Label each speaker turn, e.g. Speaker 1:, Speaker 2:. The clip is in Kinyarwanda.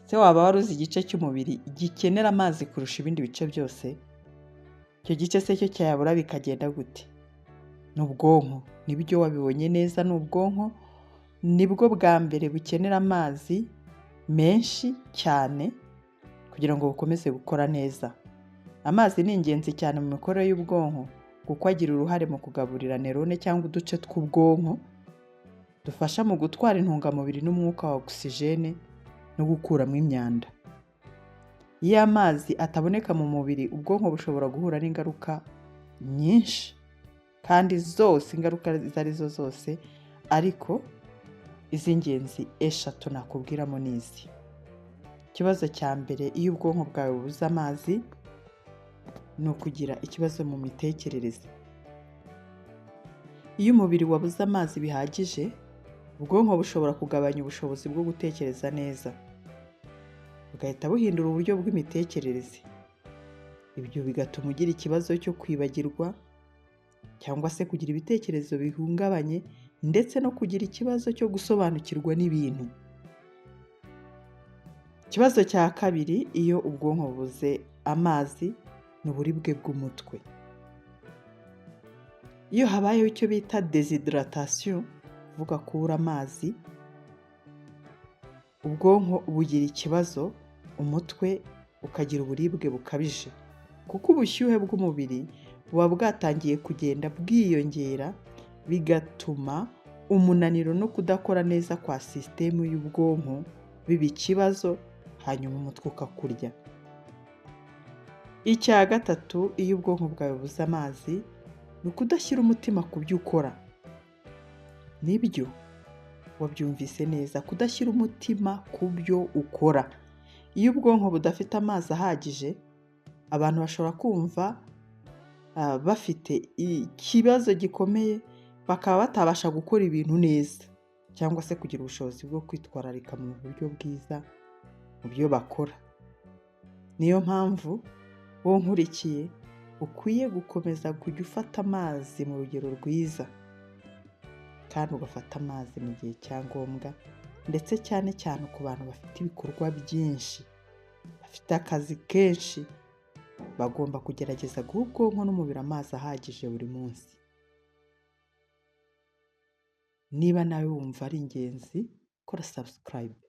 Speaker 1: Se waba wari uzi igice cy'umubiri gikenera amazi kurusha ibindi bice byose? Icyo gice se cyo cyayabura bikagenda gute? Ni ubwonko. Nibyo, wabibonye neza, ni ubwonko. Nibwo bwa mbere bukenera amazi menshi cyane kugira ngo bukomeze gukora neza. Amazi ni ingenzi cyane mu mikorere y'ubwonko kuko agira uruhare mu kugaburira neurone cyangwa uduce tw'ubwonko dufasha mu gutwara intungamubiri n'umwuka wa ogisijene no gukuramo imyanda. Iyo amazi ataboneka mu mubiri, ubwonko bushobora guhura n'ingaruka nyinshi, kandi zose, ingaruka izo ari zo zose, ariko iz'ingenzi eshatu nakubwiramo ni izi. Ikibazo cya mbere iyo ubwonko bwawe bubuze amazi ni ukugira ikibazo mu mitekerereze. Iyo umubiri wabuze amazi bihagije, ubwonko bushobora kugabanya ubushobozi bwo gutekereza neza, bugahita buhindura uburyo bw'imitekerereze. Ibyo bigatuma ugira ikibazo cyo kwibagirwa cyangwa se kugira ibitekerezo bihungabanye, ndetse no kugira ikibazo cyo gusobanukirwa n'ibintu. Ikibazo cya kabiri iyo ubwonko bubuze amazi ni uburibwe bw'umutwe. Iyo habayeho icyo bita déshydratation, kuvuga kubura amazi, ubwonko bugira ikibazo, umutwe ukagira uburibwe bukabije, kuko ubushyuhe bw'umubiri buba bwatangiye kugenda bwiyongera, bigatuma umunaniro no kudakora neza kwa sisitemu y'ubwonko biba ikibazo, hanyuma umutwe ukakurya. Icya gatatu iyo ubwonko bwawe bubuze amazi ni ukudashyira umutima ku byo ukora. Nibyo, wabyumvise neza, kudashyira umutima ku byo ukora. Iyo ubwonko budafite amazi ahagije, abantu bashobora kumva bafite ikibazo gikomeye, bakaba batabasha gukora ibintu neza cyangwa se kugira ubushobozi bwo kwitwararika mu buryo bwiza mu byo bakora. Niyo mpamvu wowe nkurikiye ukwiye gukomeza kujya ufata amazi mu rugero rwiza, kandi ugafata amazi mu gihe cya ngombwa, ndetse cyane cyane ku bantu bafite ibikorwa byinshi, bafite akazi kenshi, bagomba kugerageza guha ubwonko n'umubiri amazi ahagije buri munsi. Niba nawe wumva ari ingenzi, kora subscribe.